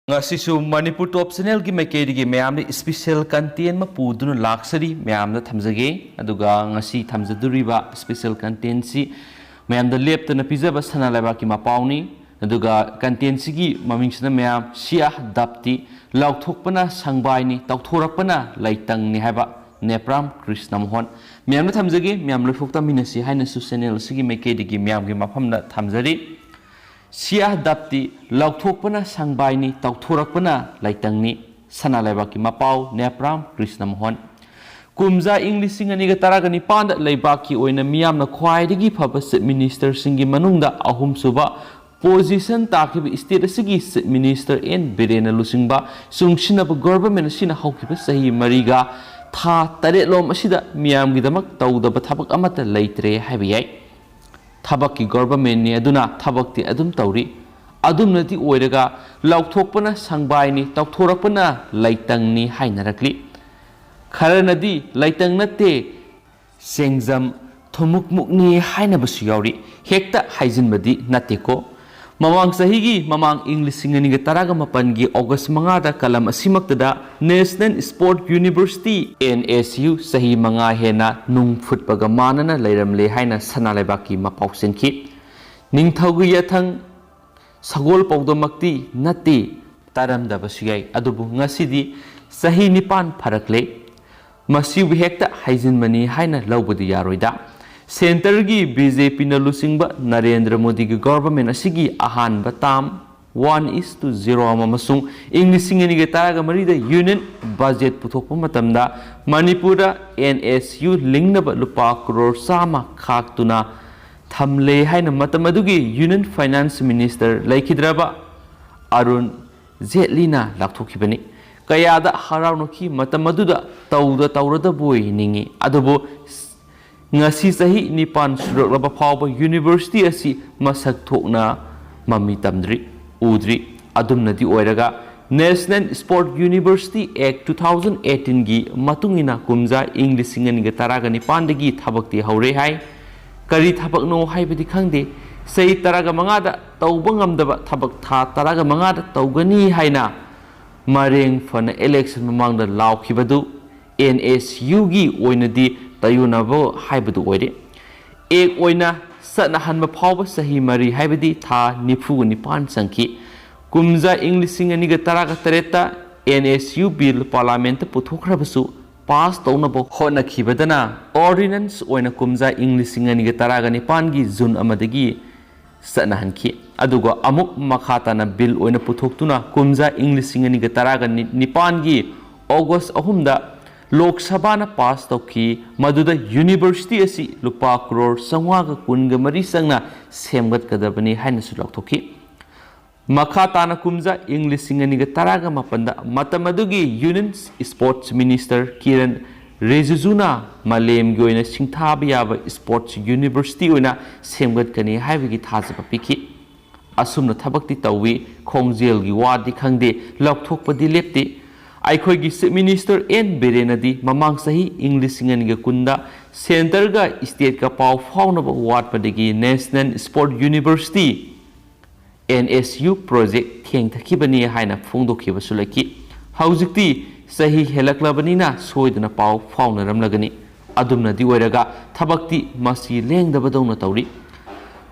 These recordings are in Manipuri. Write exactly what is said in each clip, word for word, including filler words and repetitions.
ꯉꯁꯤꯁꯨ ꯃꯅꯤꯄꯨꯔ ꯇꯣꯞ ꯆꯦꯅꯦꯜꯒꯤ ꯃꯥꯏꯀꯩꯗꯒꯤ ꯃꯌꯥꯝꯗ ꯏꯁꯄꯤꯁꯦꯜ ꯀꯟꯇꯦꯟ ꯑꯃ ꯄꯨꯗꯨꯅ ꯂꯥꯛꯆꯔꯤ꯫ ꯃꯌꯥꯝꯗ ꯊꯝꯖꯒꯦ꯫ ꯑꯗꯨꯒ ꯉꯁꯤ ꯊꯝꯖꯗꯣꯔꯤꯕ ꯏꯁꯄꯤꯁꯦꯜ ꯀꯟꯇꯦꯟꯁꯤ ꯃꯌꯥꯝꯗ ꯂꯦꯞꯇꯅ ꯄꯤꯖꯕ ꯁꯅꯥ ꯂꯩꯕꯥꯛꯀꯤ ꯃꯄꯥꯎꯅꯤ꯫ ꯑꯗꯨꯒ ꯀꯟꯇꯦꯟꯁꯤꯒꯤ ꯃꯃꯤꯡꯁꯤꯅ ꯃꯌꯥꯝ ꯁꯤꯌꯥ ꯗꯞꯇꯤ ꯂꯥꯎꯊꯣꯛꯄꯅ ꯁꯪꯕꯥꯏꯅꯤ, ꯇꯧꯊꯣꯔꯛꯄꯅ ꯂꯩꯇꯪꯅꯤ ꯍꯥꯏꯕ ꯅꯦꯄ꯭ꯔꯥꯝ ꯀ꯭ꯔꯤꯁꯅ ꯃꯣꯍꯟ꯫ ꯃꯌꯥꯝꯗ ꯊꯝꯖꯒꯦ꯫ ꯃꯌꯥꯝ ꯂꯣꯏꯊꯣꯛꯇꯃꯤꯟꯅꯁꯤ ꯍꯥꯏꯅꯁꯨ ꯆꯦꯅꯦꯜ ꯑꯁꯤꯒꯤ ꯃꯥꯏꯀꯩꯗꯒꯤ ꯃꯌꯥꯝꯒꯤ ꯃꯐꯝꯗ ꯊꯝꯖꯔꯤ꯫ ꯁꯤꯌꯥ ꯗꯞꯇꯤ ꯂꯥꯎꯊꯣꯛꯄꯅ ꯁꯪꯕꯥꯏꯅꯤ, ꯇꯧꯊꯣꯔꯛꯄꯅ ꯂꯩꯇꯪꯅꯤ꯫ ꯁꯅꯥ ꯂꯩꯕꯥꯛꯀꯤ ꯃꯄꯥꯎ ꯅꯦꯄ꯭ꯔꯥꯝ ꯀ꯭ꯔꯤꯁꯅ ꯃꯣꯍꯟ꯫ ꯀꯨꯝꯖꯥ ꯏꯪ ꯂꯤꯁꯤꯡ ꯑꯅꯤꯒ ꯇꯔꯥꯒ ꯅꯤꯄꯥꯟꯗ ꯂꯩꯕꯥꯛꯀꯤ ꯑꯣꯏꯅ ꯃꯤꯌꯥꯝꯅ ꯈ꯭ꯋꯥꯏꯗꯒꯤ ꯐꯕ ꯆꯤꯐ ꯃꯤꯅꯤꯁꯇꯔꯁꯤꯡꯒꯤ ꯃꯅꯨꯡꯗ ꯑꯍꯨꯝꯁꯨꯕ ꯄꯣꯖꯤꯁꯟ ꯇꯥꯈꯤꯕ ꯁ꯭ꯇꯦꯠ ꯑꯁꯤꯒꯤ ꯆꯤꯐ ꯃꯤꯅꯤꯁꯇꯔ ꯑꯦꯟ ꯕꯤꯔꯦꯟꯅ ꯂꯨꯆꯤꯡꯕ ꯆꯨꯡꯁꯤꯟꯅꯕ ꯒꯣꯚꯔꯟꯃꯦꯟꯠ ꯑꯁꯤꯅ ꯍꯧꯈꯤꯕ ꯆꯍꯤ ꯃꯔꯤꯒ ꯊꯥ ꯇꯔꯦꯠꯂꯣꯝ ꯑꯁꯤꯗ ꯃꯤꯌꯥꯝꯒꯤꯗꯃꯛ ꯇꯧꯗꯕ ꯊꯕꯛ ꯑꯃꯠꯇ ꯂꯩꯇ꯭ꯔꯦ ꯍꯥꯏꯕ ꯌꯥꯏ꯫ ꯊꯕꯛꯀꯤ ꯒꯣꯚꯔꯟꯃꯦꯟꯠꯅꯤ, ꯑꯗꯨꯅ ꯊꯕꯛꯇꯤ ꯑꯗꯨꯝ ꯇꯧꯔꯤ꯫ ꯑꯗꯨꯝꯅꯗꯤ ꯑꯣꯏꯔꯒ ꯂꯥꯎꯊꯣꯛꯄꯅ ꯁꯪꯕꯥꯏꯅꯤ, ꯇꯧꯊꯣꯔꯛꯄꯅ ꯂꯩꯇꯪꯅꯤ ꯍꯥꯏꯅꯔꯛꯂꯤ꯫ ꯈꯔꯅꯗꯤ ꯂꯩꯇꯪ ꯅꯠꯇꯦ, ꯆꯦꯡꯖꯝ ꯊꯨꯝꯃꯨꯛꯃꯨꯛꯅꯤ ꯍꯥꯏꯅꯕꯁꯨ ꯌꯥꯎꯔꯤ꯫ ꯍꯦꯛꯇ ꯍꯥꯏꯖꯤꯟꯕꯗꯤ ꯅꯠꯇꯦꯀꯣ꯫ ꯃꯃꯥꯡ ꯆꯍꯤꯒꯤ, ꯃꯃꯥꯡ ꯏꯪ ꯂꯤꯁꯤꯡ ꯑꯅꯤꯒ ꯇꯔꯥꯒ ꯃꯥꯄꯟꯒꯤ ꯑꯣꯒꯁ ꯃꯉꯥꯗ ꯀꯂꯝ ꯑꯁꯤꯃꯛꯇꯗ national sport university, N S U, ꯆꯍꯤ ꯃꯉꯥ ꯍꯦꯟꯅ ꯅꯨꯡ ꯐꯨꯠꯄꯒ ꯃꯥꯟꯅꯅ ꯂꯩꯔꯝꯂꯦ ꯍꯥꯏꯅ ꯁꯅꯥ ꯂꯩꯕꯥꯛꯀꯤ ꯃꯄꯥꯎ ꯆꯦꯟꯈꯤ꯫ ꯅꯤꯡꯊꯧꯒꯤ ꯌꯥꯊꯪ ꯁꯒꯣꯜ ꯄꯧꯗꯃꯛꯇꯤ ꯅꯠꯇꯦ, ꯇꯥꯔꯝꯗꯕꯁꯨ ꯌꯥꯏ꯫ ꯑꯗꯨꯕꯨ ꯉꯁꯤꯗꯤ ꯆꯍꯤ ꯅꯤꯄꯥꯟ ꯐꯥꯔꯛꯂꯦ꯫ ꯃꯁꯤꯕꯨ ꯍꯦꯛꯇ ꯍꯥꯏꯖꯤꯟꯕꯅꯤ ꯍꯥꯏꯅ ꯂꯧꯕꯗꯤ ꯌꯥꯔꯣꯏꯗ꯫ ꯁꯦꯟꯇꯔꯒꯤ ꯕꯤ ꯖꯦ ꯄꯤꯅ ꯂꯨꯆꯤꯡꯕ ꯅꯔꯦꯟꯗ꯭ꯔ ꯃꯣꯗꯤꯒꯤ ꯒꯣꯚꯔꯟꯃꯦꯟꯠ ꯑꯁꯤꯒꯤ ꯑꯍꯥꯟꯕ term, one is to zero ꯑꯃ ꯑꯃꯁꯨꯡ ꯏꯪ ꯂꯤꯁꯤꯡ ꯑꯅꯤꯒ ꯇꯔꯥꯒ ꯃꯔꯤꯗ ꯌꯨꯅꯤꯌꯟ ꯕꯖꯦꯠ ꯄꯨꯊꯣꯛꯄ ꯃꯇꯝꯗ ꯃꯅꯤꯄꯨꯔꯗ ꯑꯦꯟ ꯑꯦꯁ ꯌꯨ ꯂꯤꯡꯅꯕ ꯂꯨꯄꯥ ꯀ꯭ꯔꯣꯔ ꯆꯥꯝꯃ ꯈꯥꯛꯇꯨꯅ ꯊꯝꯂꯦ ꯍꯥꯏꯅ ꯃꯇꯝ ꯑꯗꯨꯒꯤ ꯌꯨꯅꯤꯌꯟ ꯐꯥꯏꯅꯥꯟꯁ ꯃꯤꯅꯤꯁꯇꯔ ꯂꯩꯈꯤꯗ꯭ꯔꯕ ꯑꯔꯨꯟ ꯖꯦꯠꯂꯤꯅ ꯂꯥꯎꯊꯣꯛꯈꯤꯕꯅꯤ꯫ ꯀꯌꯥꯗ ꯍꯔꯥꯎꯅꯈꯤ ꯃꯇꯝ ꯑꯗꯨꯗ, ꯇꯧꯗ ꯇꯧꯔꯗꯕꯣꯏ ꯅꯤꯡꯏ꯫ ꯑꯗꯨꯕꯨ ꯉꯁꯤ ꯆꯍꯤ ꯅꯤꯄꯥꯟ ꯁꯨꯔꯛꯂꯕ ꯐꯥꯎꯕ ꯌꯨꯅꯤꯚꯔꯁꯤꯇꯤ ꯑꯁꯤ ꯃꯁꯛ ꯊꯣꯛꯅ ꯃꯃꯤ ꯇꯝꯗ꯭ꯔꯤ, ꯎꯗ꯭ꯔꯤ꯫ ꯑꯗꯨꯝꯅꯗꯤ ꯑꯣꯏꯔꯒ, ꯅꯦꯁꯅꯦꯜ ꯁ꯭ꯄꯣꯔꯠ ꯌꯨꯅꯤꯚꯔꯁꯤꯇꯤ ꯑꯦꯛ two thousand eighteenꯒꯤ ꯃꯇꯨꯡ ꯏꯟꯅ ꯀꯨꯝꯖꯥ ꯏꯪ ꯂꯤꯁꯤꯡ ꯑꯅꯤꯒ ꯇꯔꯥꯒ ꯅꯤꯄꯥꯟꯗꯒꯤ ꯊꯕꯛꯇꯤ ꯍꯧꯔꯦ ꯍꯥꯏ꯫ ꯀꯔꯤ ꯊꯕꯛꯅꯣ ꯍꯥꯏꯕꯗꯤ ꯈꯪꯗꯦ꯫ ꯆꯍꯤ ꯇꯔꯥꯒ ꯃꯉꯥꯗ ꯇꯧꯕ ꯉꯝꯗꯕ ꯊꯕꯛ ꯊꯥ ꯇꯔꯥꯒ ꯃꯉꯥꯗ ꯇꯧꯒꯅꯤ ꯍꯥꯏꯅ ꯃꯔꯦꯡ ꯐꯅ ꯏꯂꯦꯛꯁꯟ ꯃꯃꯥꯡꯗ ꯂꯥꯎꯈꯤꯕꯗꯨ ꯑꯦꯟ ꯑꯦꯁ ꯌꯨꯒꯤ ꯑꯣꯏꯅꯗꯤ ꯇꯥꯏꯌꯣꯟꯅꯕ ꯍꯥꯏꯕꯗꯨ ꯑꯣꯏꯔꯦ꯫ ꯑꯦꯛ ꯑꯣꯏꯅ ꯆꯠꯅꯍꯟꯕ ꯐꯥꯎꯕ ꯆꯍꯤ ꯃꯔꯤ, ꯍꯥꯏꯕꯗꯤ ꯊꯥ ꯅꯤꯐꯨꯒ ꯅꯤꯄꯥꯟ ꯆꯪꯈꯤ꯫ ꯀꯨꯝꯖꯥ ꯏꯪ ꯂꯤꯁꯤꯡ ꯑꯅꯤꯒ ꯇꯔꯥꯒ ꯇꯔꯦꯠꯇ ꯑꯦꯟ ꯑꯦꯁ ꯌꯨ ꯕꯤꯜ ꯄꯥꯔꯂꯥꯃꯦꯟꯠꯇ ꯄꯨꯊꯣꯛꯈ꯭ꯔꯕꯁꯨ, ꯄꯥꯁ ꯇꯧꯅꯕ ꯍꯣꯠꯅꯈꯤꯕꯗꯅ ꯑꯣꯔꯗꯤꯅꯦꯟꯁ ꯑꯣꯏꯅ ꯀꯨꯝꯖꯥ ꯏꯪ ꯂꯤꯁꯤꯡ ꯑꯅꯤꯒ ꯇꯔꯥꯒ ꯅꯤꯄꯥꯟꯒꯤ ꯖꯨꯟ ꯑꯃꯗꯒꯤ ꯆꯠꯅꯍꯟꯈꯤ꯫ ꯑꯗꯨꯒ ꯑꯃꯨꯛ ꯃꯈꯥ ꯇꯥꯅ ꯕꯤꯜ ꯑꯣꯏꯅ ꯄꯨꯊꯣꯛꯇꯨꯅ ꯀꯨꯝꯖꯥ ꯏꯪ ꯂꯤꯁꯤꯡ ꯑꯅꯤꯒ ꯇꯔꯥꯒ ꯅꯤꯄꯥꯟꯒꯤ ꯑꯣꯒꯁ ꯑꯍꯨꯝꯗ ꯂꯣꯛ ꯁꯚꯥꯅ ꯄꯥꯁ ꯇꯧꯈꯤ, ꯃꯗꯨꯗ ꯌꯨꯅꯤꯚꯔꯁꯤꯇꯤ ꯑꯁꯤ ꯂꯨꯄꯥ ꯀ꯭ꯔꯣꯔ ꯆꯥꯝꯃꯉꯥꯒ ꯀꯨꯟꯒ ꯃꯔꯤ ꯆꯪꯅ ꯁꯦꯝꯒꯠꯀꯗꯕꯅꯤ ꯍꯥꯏꯅꯁꯨ ꯂꯥꯎꯊꯣꯛꯈꯤ꯫ ꯃꯈꯥ ꯇꯥꯅ ꯀꯨꯝꯖꯥ ꯏꯪ ꯂꯤꯁꯤꯡ ꯑꯅꯤꯒ ꯇꯔꯥꯒ ꯃꯥꯄꯟꯗ ꯃꯇꯝ ꯑꯗꯨꯒꯤ ꯌꯨꯅꯤꯌꯟ ꯁ꯭ꯄꯣꯔꯠꯁ ꯃꯤꯅꯤꯁꯇꯔ ꯀꯤꯔꯟ ꯔꯤꯖꯤꯖꯨꯅ ꯃꯥꯂꯦꯝꯒꯤ ꯑꯣꯏꯅ ꯁꯤꯡꯊꯥꯕ ꯌꯥꯕ ꯁ꯭ꯄꯣꯔꯠꯁ ꯌꯨꯅꯤꯚꯔꯁꯤꯇꯤ ꯑꯣꯏꯅ ꯁꯦꯝꯒꯠꯀꯅꯤ ꯍꯥꯏꯕꯒꯤ ꯊꯥꯖꯕ ꯄꯤꯈꯤ꯫ ꯑꯁꯨꯝꯅ ꯊꯕꯛꯇꯤ ꯇꯧꯏ, ꯈꯣꯡꯖꯦꯜꯒꯤ ꯋꯥꯗꯤ ꯈꯪꯗꯦ, ꯂꯥꯎꯊꯣꯛꯄꯗꯤ ꯂꯦꯞꯇꯦ꯫ ꯑꯩꯈꯣꯏꯒꯤ ꯆꯤꯐ ꯃꯤꯅꯤꯁꯇꯔ ꯑꯦꯟ ꯕꯤꯔꯦꯟꯅꯗꯤ ꯃꯃꯥꯡ ꯆꯍꯤ ꯏꯪ ꯂꯤꯁꯤꯡ ꯑꯅꯤꯒ ꯀꯨꯟꯗ ꯁꯦꯟꯇꯔꯒ ꯁ꯭ꯇꯦꯠꯀ ꯄꯥꯎ ꯐꯥꯎꯅꯕ ꯋꯥꯠꯄꯗꯒꯤ national sport university, N S U, project ꯊꯦꯡꯊꯈꯤꯕꯅꯤ ꯍꯥꯏꯅ ꯐꯣꯡꯗꯣꯛꯈꯤꯕꯁꯨ ꯂꯩꯈꯤ꯫ ꯍꯧꯖꯤꯛꯇꯤ ꯆꯍꯤ ꯍꯦꯜꯂꯛꯂꯕꯅꯤꯅ ꯁꯣꯏꯗꯅ ꯄꯥꯎ ꯐꯥꯎꯅꯔꯝꯂꯒꯅꯤ꯫ ꯑꯗꯨꯝꯅꯗꯤ ꯑꯣꯏꯔꯒ ꯊꯕꯛꯇꯤ ꯃꯁꯤ ꯂꯦꯡꯗꯕꯗꯧꯅ ꯇꯧꯔꯤ꯫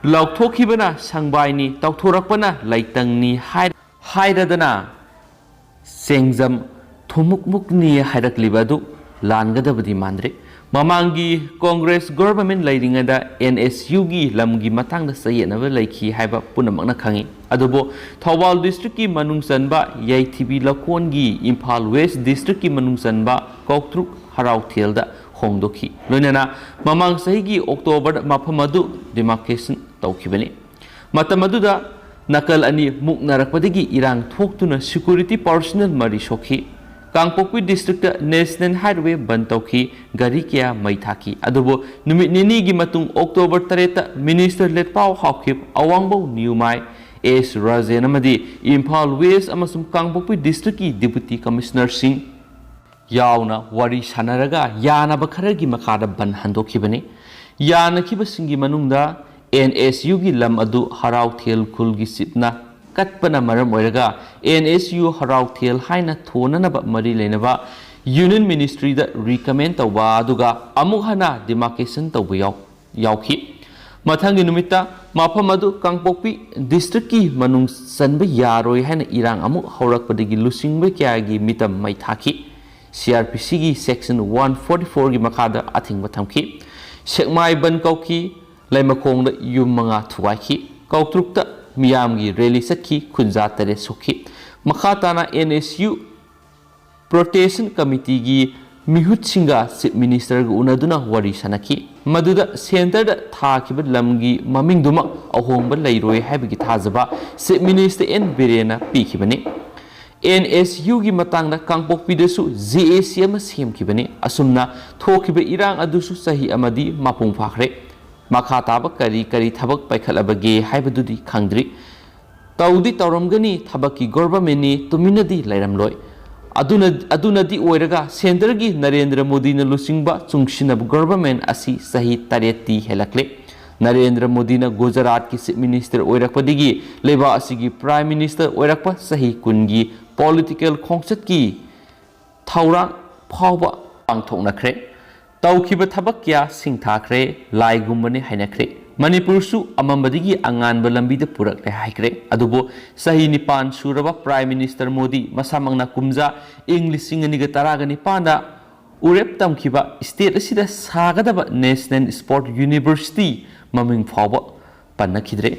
ꯂꯥꯎꯊꯣꯛꯈꯤꯕꯅ ꯁꯪꯕꯥꯏꯅꯤ, ꯇꯧꯊꯣꯔꯛꯄꯅ ꯂꯩꯇꯪꯅꯤ ꯍꯥꯏ-, ꯍꯥꯏꯔꯗꯅ ꯆꯦꯡꯖꯝ ꯊꯨꯝꯃꯨꯛꯃꯨꯛꯅꯤ ꯍꯥꯏꯔꯛꯂꯤꯕ ꯑꯗꯨ ꯂꯥꯟꯒꯗꯕꯗꯤ ꯃꯥꯟꯗ꯭ꯔꯦ꯫ ꯃꯃꯥꯡꯒꯤ ꯀꯣꯡꯒ꯭ꯔꯦꯁ ꯒꯣꯚꯔꯟꯃꯦꯟꯠ ꯂꯩꯔꯤꯉꯩꯗ ꯑꯦꯟ ꯑꯦꯁ ꯌꯨꯒꯤ ꯂꯝꯒꯤ ꯃꯇꯥꯡꯗ ꯆꯌꯦꯠꯅꯕ ꯂꯩꯈꯤ ꯍꯥꯏꯕ ꯄꯨꯝꯅꯃꯛꯅ ꯈꯪꯏ꯫ ꯑꯗꯨꯕꯨ ꯊꯧꯕꯥꯜ ꯗꯤꯁꯇ꯭ꯔꯤꯛꯀꯤ ꯃꯅꯨꯡ ꯆꯟꯕ ꯌꯥꯏꯊꯤꯕꯤ ꯂꯧꯀꯣꯟꯒꯤ ꯏꯝꯐꯥꯜ ꯋꯦꯁ ꯗꯤꯁꯇ꯭ꯔꯤꯛꯀꯤ ꯃꯅꯨꯡ ꯆꯟꯕ ꯀꯧꯇ꯭ꯔꯨꯛ ꯍꯔꯥꯎꯊꯦꯜꯗ ꯍꯣꯡꯗꯣꯛꯈꯤ꯫ ꯂꯣꯏꯅꯅ ꯃꯃꯥꯡ ꯆꯍꯤꯒꯤ ꯑꯣꯛꯇꯣꯕꯔꯗ ꯃꯐꯝ ꯑꯗꯨ ꯗꯤꯃꯥꯔꯀꯦꯁꯟ ꯇꯧꯈꯤꯕꯅꯤ꯫ ꯃꯇꯝ ꯑꯗꯨꯗ ꯅꯥꯀꯜ ꯑꯅꯤ ꯃꯨꯛꯅꯔꯛꯄꯗꯒꯤ ꯏꯔꯥꯡ ꯊꯣꯛꯇꯨꯅ ꯁꯦꯀ꯭ꯌꯨꯔꯤꯇꯤ ꯄꯥꯔꯁꯣꯅꯦꯜ ꯃꯔꯤ ꯁꯣꯛꯈꯤ꯫ ꯀꯥꯡꯄꯣꯛꯄꯤ ꯗꯤꯁꯇ꯭ꯔꯤꯛꯇ ꯅꯦꯁꯅꯦꯜ ꯍꯥꯏꯋꯦ ꯕꯟꯗ ꯇꯧꯈꯤ, ꯒꯥꯔꯤ ꯀꯌꯥ ꯃꯩ ꯊꯥꯈꯤ꯫ ꯑꯗꯨꯕꯨ ꯅꯨꯃꯤꯠ ꯅꯤꯅꯤꯒꯤ ꯃꯇꯨꯡ ꯑꯣꯛꯇꯣꯕꯔ ꯇꯔꯦꯠꯇ ꯃꯤꯅꯤꯁꯇꯔ ꯂꯦꯠꯄꯥꯎ ꯍꯥꯎꯈꯤꯕ, ꯑꯋꯥꯡꯕꯧ ꯅ꯭ꯌꯨꯃꯥꯏ, ꯑꯦꯁ ꯔꯥꯖꯦꯟ ꯑꯃꯗꯤ ꯏꯝꯐꯥꯜ ꯋꯦꯁ ꯑꯃꯁꯨꯡ ꯀꯥꯡꯄꯣꯛꯄꯤ ꯗꯤꯁꯇ꯭ꯔꯤꯛꯀꯤ ꯗꯤꯄꯨꯇꯤ ꯀꯃꯤꯁꯅꯔꯁꯤꯡ ꯌꯥꯎꯅ ꯋꯥꯔꯤ ꯁꯥꯟꯅꯔꯒ ꯌꯥꯅꯕ ꯈꯔꯒꯤ ꯃꯈꯥꯗ ꯕꯟ ꯍꯟꯗꯣꯛꯈꯤꯕꯅꯤ꯫ ꯌꯥꯅꯈꯤꯕꯁꯤꯡꯒꯤ ꯃꯅꯨꯡꯗ ꯑꯦꯟ ꯑꯦꯁ ꯌꯨꯒꯤ ꯂꯝ ꯑꯗꯨ ꯍꯔꯥꯎꯊꯦꯜ ꯈꯨꯜꯒꯤ ꯆꯤꯞꯅ ꯀꯠꯄꯅ ꯃꯔꯝ ꯑꯣꯏꯔꯒ ꯑꯦꯟ ꯑꯦꯁ ꯌꯨ ꯍꯔꯥꯎꯊꯦꯜ ꯍꯥꯏꯅ ꯊꯣꯟꯅꯅꯕ ꯃꯔꯤ ꯂꯩꯅꯕ Union Ministry ꯗ recommend ꯇꯧꯕ ꯑꯗꯨꯒ ꯑꯃꯨꯛ ꯍꯟꯅ demarcation ꯇꯧꯕ ꯌꯥꯎ-, ꯌꯥꯎꯈꯤ꯫ ꯃꯊꯪꯒꯤ ꯅꯨꯃꯤꯠꯇ ꯃꯐꯝ ꯑꯗꯨ ꯀꯥꯡꯄꯣꯛꯄꯤ district ꯀꯤ ꯃꯅꯨꯡ ꯆꯟꯕ ꯌꯥꯔꯣꯏ ꯍꯥꯏꯅ ꯏꯔꯥꯡ ꯑꯃꯨꯛ ꯍꯧꯔꯛꯄꯗꯒꯤ ꯂꯨꯆꯤꯡꯕ ꯀꯌꯥꯒꯤ ꯃꯤꯇꯝ ꯃꯩ ꯊꯥꯈꯤ꯫ ꯁꯤ ꯑꯥꯔ ꯄꯤ ꯁꯤꯒꯤ section one forty four ꯒꯤ ꯃꯈꯥꯗ ꯑꯊꯤꯡꯕ ꯊꯝꯈꯤ꯫ ꯁꯦꯛꯃꯥꯏ ꯕꯟ ꯀꯧꯈꯤ꯫ ꯂꯩꯃꯈꯣꯡꯗ ꯌꯨꯝ ꯃꯉꯥ ꯊꯨꯒꯥꯏꯈꯤ꯫ ꯀꯧꯇ꯭ꯔꯨꯛꯇ ꯃꯤꯌꯥꯝꯒꯤ rally ꯆꯠꯈꯤ꯫ ꯈꯨꯟꯖꯥ ꯇꯔꯦꯠ ꯁꯣꯛꯈꯤ꯫ ꯃꯈꯥ ꯇꯥꯅ N S U Protection Committee ꯒꯤ ꯃꯤꯍꯨꯠꯁꯤꯡꯒ Chief Minister ꯒ ꯎꯅꯗꯨꯅ ꯋꯥꯔꯤ ꯁꯥꯅꯈꯤ꯫ ꯃꯗꯨꯗ centre ꯗ ꯊꯥꯈꯤꯕ ꯂꯝꯒꯤ ꯃꯃꯤꯡꯗꯨꯃꯛ ꯑꯍꯣꯡꯕ ꯂꯩꯔꯣꯏ ꯍꯥꯏꯕꯒꯤ ꯊꯥꯖꯕ Chief Minister ꯑꯦꯟ ꯕꯤꯔꯦꯟꯅ ꯄꯤꯈꯤꯕꯅꯤ꯫ ꯑꯦꯟ ꯑꯦꯁ ꯌꯨ ꯒꯤ ꯃꯇꯥꯡꯗ ꯀꯥꯡꯄꯣꯛꯄꯤꯗꯁꯨ ꯖꯦ ꯑꯦ ꯁꯤ ꯑꯃ ꯁꯦꯝꯈꯤꯕꯅꯤ꯫ ꯑꯁꯨꯝꯅ ꯊꯣꯛꯈꯤꯕ ꯏꯔꯥꯡ ꯑꯗꯨꯁꯨ ꯆꯍꯤ ꯑꯃꯗꯤ ꯃꯄꯨꯡ ꯐꯥꯈ꯭ꯔꯦ꯫ ꯃꯈꯥ ꯇꯥꯕ ꯀꯔꯤ ꯀꯔꯤ ꯊꯕꯛ ꯄꯥꯏꯈꯠꯂꯕꯒꯦ ꯍꯥꯏꯕꯗꯨꯗꯤ ꯈꯪꯗ꯭ꯔꯤ꯫ ꯇꯧꯗꯤ ꯇꯧꯔꯝꯒꯅꯤ, ꯊꯕꯛꯀꯤ government ꯅꯤ, ꯇꯨꯃꯤꯟꯅꯗꯤ ꯂꯩꯔꯝꯂꯣꯏ꯫ ꯑꯗꯨꯅ, ꯑꯗꯨꯅꯗꯤ ꯑꯣꯏꯔꯒ centre ꯒꯤ ꯅꯔꯦꯟꯗ꯭ꯔ ꯃꯣꯗꯤꯅ ꯂꯨꯆꯤꯡꯕ ꯆꯨꯡꯁꯤꯟꯅꯕ government ꯑꯁꯤ ꯆꯍꯤ ꯇꯔꯦꯠꯇꯤ ꯍꯦꯜꯂꯛꯂꯦ꯫ ꯅꯔꯦꯟꯗ꯭ꯔ ꯃꯣꯗꯤꯅ ꯒꯨꯖꯔꯥꯠꯀꯤ Chief Minister ꯑꯣꯏꯔꯛꯄꯗꯒꯤ ꯂꯩꯕꯥꯛ ꯑꯁꯤꯒꯤ Prime Minister ꯑꯣꯏꯔꯛꯄ ꯆꯍꯤ ꯀꯨꯟꯒꯤ political ꯈꯣꯡꯆꯠꯀꯤ ꯊꯧꯔꯥꯡ ꯐꯥꯎꯕ ꯄꯥꯡꯊꯣꯛꯅꯈ꯭ꯔꯦ꯫ ꯇꯧꯈꯤꯕ ꯊꯕꯛ ꯀꯌꯥ ꯁꯤꯡꯊꯥꯈ꯭ꯔꯦ, ꯂꯥꯏꯒꯨꯝꯕꯅꯤ ꯍꯥꯏꯅꯈ꯭ꯔꯦ꯫ ꯃꯅꯤꯄꯨꯔꯁꯨ ꯑꯃꯝꯕꯗꯒꯤ ꯑꯉꯥꯟꯕ ꯂꯝꯕꯤꯗ ꯄꯨꯔꯛꯂꯦ ꯍꯥꯏꯈ꯭ꯔꯦ꯫ ꯑꯗꯨꯕꯨ ꯆꯍꯤ ꯅꯤꯄꯥꯟ ꯁꯨꯔꯕ Prime Minister ꯃꯣꯗꯤ ꯃꯁꯥꯃꯛꯅ ꯀꯨꯝꯖꯥ ꯏꯪ ꯂꯤꯁꯤꯡ ꯑꯅꯤꯒ ꯇꯔꯥꯒ ꯅꯤꯄꯥꯟꯗ ꯎꯔꯦꯞ ꯇꯝꯈꯤꯕ state ꯑꯁꯤꯗ ꯁꯥꯒꯗꯕ National Sport University ꯃꯃꯤꯡ ꯐꯥꯎꯕ ꯄꯟꯅꯈꯤꯗ꯭ꯔꯦ꯫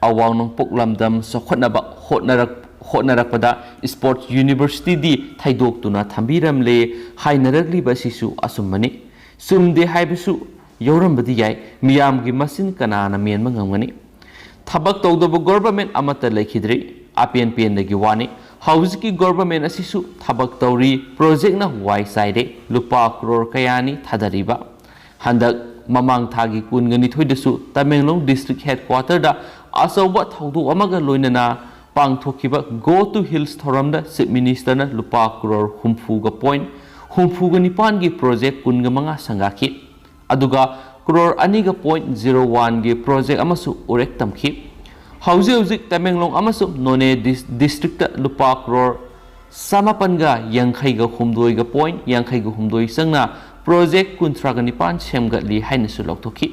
ꯑꯋꯥꯡ ꯅꯣꯡꯄꯣꯛ ꯂꯝꯗꯝ ꯆꯥꯎꯈꯠꯅꯕ ꯍꯣꯠꯅꯔꯛ-, ꯍꯣꯠꯅꯔꯛꯄꯗ Sports University ꯗꯤ ꯊꯩꯗꯣꯛꯇꯨꯅ ꯊꯝꯕꯤꯔꯝꯂꯦ ꯍꯥꯏꯅꯔꯛꯂꯤꯕ ꯑꯁꯤꯁꯨ ꯑꯆꯨꯝꯕꯅꯤ꯫ ꯆꯨꯝꯗꯦ ꯍꯥꯏꯕꯁꯨ ꯌꯥꯎꯔꯝꯕꯗꯤ ꯌꯥꯏ, ꯃꯤꯌꯥꯝꯒꯤ ꯃꯆꯤꯟ ꯀꯅꯥꯅ ꯃꯦꯟꯕ ꯉꯝꯒꯅꯤ? ꯊꯕꯛ ꯇꯧꯗꯕ government ꯑꯃꯠꯇ ꯂꯩꯈꯤꯗ꯭ꯔꯤ, ꯑꯄꯦꯟ ꯄꯦꯟꯗꯒꯤ ꯋꯥꯅꯤ꯫ ꯍꯧꯖꯤꯛꯀꯤ government ꯑꯁꯤꯁꯨ ꯊꯕꯛ ꯇꯧꯔꯤ, project ꯅ ꯋꯥꯏ ꯆꯥꯏꯔꯦ, ꯂꯨꯄꯥ crore ꯀꯌꯥꯅꯤ ꯊꯥꯗꯔꯤꯕ꯫ ꯍꯟꯗꯛ ꯃꯃꯥꯡ ꯊꯥꯒꯤ ꯀꯨꯟꯒ ꯅꯤꯊꯣꯏꯗꯁꯨ ꯇꯃꯦꯡꯂꯣꯡ district headquarter ꯗ ꯑꯆꯧꯕ ꯊꯧꯗꯣꯛ ꯑꯃꯒ ꯂꯣꯏꯅꯅ ꯄꯥꯡꯊꯣꯛꯈꯤꯕ Go to Hills ꯊꯧꯔꯝꯗ Chief Minister ꯅ ꯂꯨꯄꯥ crore ꯍꯨꯝꯐꯨꯒ point ꯍꯨꯝꯐꯨꯒ ꯅꯤꯄꯥꯟꯒꯤ project ꯀꯨꯟꯒ ꯃꯉꯥ ꯁꯪꯒꯥꯈꯤ꯫ ꯑꯗꯨꯒ ꯀ꯭ꯔꯣꯔ ꯑꯅꯤꯒ ꯄꯣꯏꯟꯠ ꯖꯤꯔꯣ ꯋꯥꯟꯒꯤ ꯄ꯭ꯔꯣꯖꯦꯛ ꯑꯃꯁꯨ ꯎꯔꯦꯛ ꯇꯝꯈꯤ꯫ ꯍꯧꯖꯤꯛ ꯍꯧꯖꯤꯛ ꯇꯃꯦꯡꯂꯣꯡ ꯑꯃꯁꯨꯡ ꯅꯣꯅꯦ ꯗꯤꯁ-, ꯗꯤꯁꯇ꯭ꯔꯤꯛꯇ ꯂꯨꯄꯥ ꯀ꯭ꯔꯣꯔ ꯆꯃꯥꯄꯟꯒ ꯌꯥꯡꯈꯩꯒ ꯍꯨꯝꯗꯣꯏꯒ ꯄꯣꯏꯟꯠ ꯌꯥꯡꯈꯩꯒ ꯍꯨꯝꯗꯣꯏ ꯆꯪꯅ ꯄ꯭ꯔꯣꯖꯦꯛ ꯀꯨꯟꯊ꯭ꯔꯥꯒ ꯅꯤꯄꯥꯟ ꯁꯦꯝꯒꯠꯂꯤ ꯍꯥꯏꯅꯁꯨ ꯂꯥꯎꯊꯣꯛꯈꯤ꯫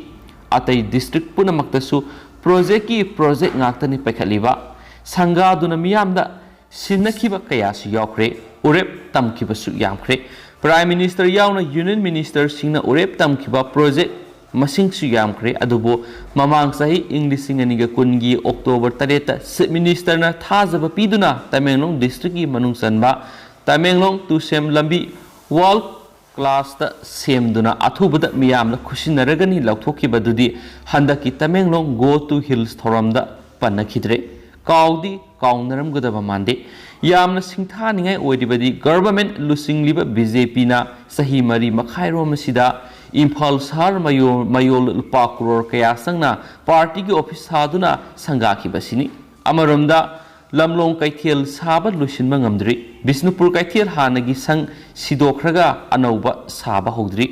ꯑꯇꯩ ꯗꯤꯁꯇ꯭ꯔꯤꯛ ꯄꯨꯝꯅꯃꯛꯇꯁꯨ ꯄ꯭ꯔꯣꯖꯦꯛꯀꯤ ꯄ꯭ꯔꯣꯖꯦꯛ ꯉꯥꯛꯇꯅꯤ ꯄꯥꯏꯈꯠꯂꯤꯕ꯫ ꯁꯪꯒꯥꯗꯨꯅ ꯃꯤꯌꯥꯝꯗ ꯁꯤꯟꯅꯈꯤꯕ ꯀꯌꯥꯁꯨ ꯌꯥꯎꯈ꯭ꯔꯦ, ꯎꯔꯦꯞ ꯇꯝꯈꯤꯕꯁꯨ ꯌꯥꯝꯈ꯭ꯔꯦ꯫ ꯄ꯭ꯔꯥꯏꯝ ꯃꯤꯅꯤꯁꯇꯔ ꯌꯥꯎꯅ ꯌꯨꯅꯤꯌꯟ ꯃꯤꯅꯤꯁꯇꯔꯁꯤꯡꯅ ꯎꯔꯦꯞ ꯇꯝꯈꯤꯕ ꯄ꯭ꯔꯣꯖꯦꯛ ꯃꯁꯤꯡꯁꯨ ꯌꯥꯝꯈ꯭ꯔꯦ꯫ ꯑꯗꯨꯕꯨ ꯃꯃꯥꯡ ꯆꯍꯤ ꯏꯪ ꯂꯤꯁꯤꯡ ꯑꯅꯤꯒ ꯀꯨꯟꯒꯤ ꯑꯣꯛꯇꯣꯕꯔ ꯇꯔꯦꯠꯇ ꯆꯤꯐ ꯃꯤꯅꯤꯁꯇꯔꯅ ꯊꯥꯖꯕ ꯄꯤꯗꯨꯅ ꯇꯃꯦꯡꯂꯣꯡ ꯗꯤꯁꯇ꯭ꯔꯤꯛꯀꯤ ꯃꯅꯨꯡ ꯆꯟꯕ ꯇꯃꯦꯡꯂꯣꯡ ꯇꯨꯁꯦꯝ ꯂꯝꯕꯤ ꯋꯥꯔꯜ ꯀ꯭ꯂꯥꯁꯇ ꯁꯦꯝꯗꯨꯅ ꯑꯊꯨꯕꯗ ꯃꯤꯌꯥꯝꯅ ꯈꯨꯠꯁꯤꯟꯅꯔꯒꯅꯤ ꯂꯥꯎꯊꯣꯛꯈꯤꯕꯗꯨꯗꯤ ꯍꯟꯗꯛꯀꯤ ꯇꯃꯦꯡꯂꯣꯡ Go to Hills ꯊꯧꯔꯝꯗ ꯄꯟꯅꯈꯤꯗ꯭ꯔꯦ꯫ ꯀꯥꯎꯗꯤ ꯀꯥꯎꯅꯔꯝꯒꯗꯕ ꯃꯥꯟꯗꯦ꯫ ꯌꯥꯝꯅ ꯁꯤꯡꯊꯥꯅꯤꯡꯉꯥꯏ ꯑꯣꯏꯔꯤꯕꯗꯤ ꯒꯚꯔꯟꯃꯦꯟꯠ ꯂꯨꯆꯤꯡꯂꯤꯕ ꯕꯤ ꯖꯦ ꯄꯤꯅ ꯆꯍꯤ ꯃꯔꯤ ꯃꯈꯥꯏꯔꯣꯝ ꯑꯁꯤꯗ ꯏꯝꯐꯥꯜ ꯁꯍꯔ ꯃꯌꯣꯜ, ꯃꯌꯣꯜ ꯂꯨꯄꯥ ꯀ꯭ꯔꯣꯔ ꯀꯌꯥ ꯆꯪꯅ ꯄꯥꯔꯇꯤꯒꯤ ꯑꯣꯐꯤꯁ ꯁꯥꯗꯨꯅ ꯁꯪꯒꯥꯈꯤꯕ ꯑꯁꯤꯅꯤ꯫ ꯑꯃꯔꯣꯝꯗ ꯂꯝꯂꯣꯡ ꯀꯩꯊꯦꯜ ꯁꯥꯕ ꯂꯣꯏꯁꯤꯟꯕ ꯉꯝꯗ꯭ꯔꯤ꯫ ꯕꯤꯁꯅꯨꯄꯨꯔ ꯀꯩꯊꯦꯜ ꯍꯥꯟꯅꯒꯤ ꯁꯪ ꯁꯤꯗꯣꯛꯈ꯭ꯔꯒ ꯑꯅꯧꯕ ꯁꯥꯕ ꯍꯧꯗ꯭ꯔꯤ꯫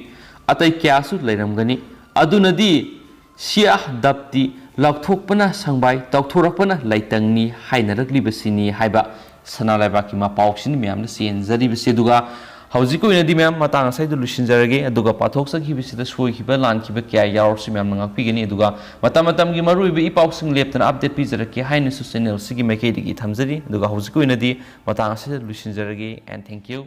ꯑꯇꯩ ꯀꯌꯥꯁꯨ ꯂꯩꯔꯝꯒꯅꯤ꯫ ꯑꯗꯨꯅꯗꯤ ꯁꯤꯌꯥ ꯗꯞꯇꯤ ꯂꯥꯎꯊꯣꯛꯄꯅ ꯁꯪꯕꯥꯏ, ꯇꯧꯊꯣꯔꯛꯄꯅ ꯂꯩꯇꯪꯅꯤ ꯍꯥꯏꯅꯔꯛꯂꯤꯕꯁꯤꯅꯤ ꯍꯥꯏꯕ ꯁꯅꯥ ꯂꯩꯕꯥꯛꯀꯤ ꯃꯄꯥꯎꯁꯤꯅꯤ ꯃꯌꯥꯝꯅ ꯆꯦꯟꯖꯔꯤꯕꯁꯤ꯫ ꯑꯗꯨꯒ ꯍꯧꯖꯤꯛꯀꯤ ꯑꯣꯏꯅꯗꯤ ꯃꯌꯥꯝ ꯃꯇꯥꯡ ꯑꯁꯤꯗ ꯂꯣꯏꯁꯤꯟꯖꯔꯒꯦ꯫ ꯑꯗꯨꯒ ꯄꯥꯊꯣꯛꯆꯈꯤꯕꯁꯤꯗ ꯁꯣꯏꯈꯤꯕ, ꯂꯥꯟꯈꯤꯕ ꯀꯌꯥ ꯌꯥꯎꯔꯁꯨ ꯃꯌꯥꯝꯅ ꯉꯥꯛꯄꯤꯒꯅꯤ꯫ ꯑꯗꯨꯒ ꯃꯇꯝ ꯃꯇꯝꯒꯤ ꯃꯔꯨꯑꯣꯏꯕ ꯏ ꯄꯥꯎꯁꯤꯡ ꯂꯦꯞꯇꯅ ꯑꯞꯗꯦꯠ ꯄꯤꯖꯔꯛꯀꯦ ꯍꯥꯏꯅꯁꯨ ꯆꯦꯅꯦꯜꯁꯤꯒꯤ ꯃꯥꯏꯀꯩꯗꯒꯤ ꯊꯝꯖꯔꯤ꯫ ꯑꯗꯨꯒ ꯍꯧꯖꯤꯛꯀꯤ ꯑꯣꯏꯅꯗꯤ ꯃꯇꯥꯡ ꯑꯁꯤꯗ ꯂꯣꯏꯁꯤꯟꯖꯔꯒꯦ꯫ And thank you꯫